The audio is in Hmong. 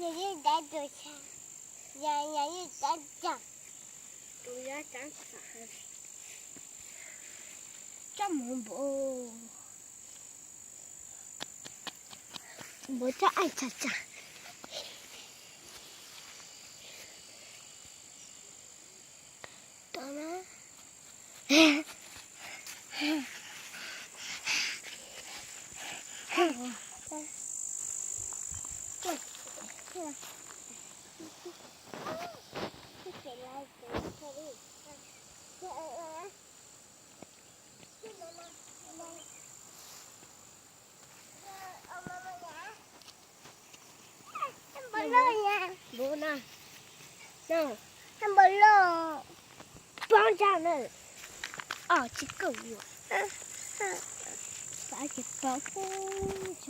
Yeej dab tus, yog yog yeej dab tsam, tus yog dab tsam, tsob mus npaum, npaum tsob aim tsam tsam. Npaum no, npaum no, poob ntsa na, os tsis kawm ua, xav ces poob.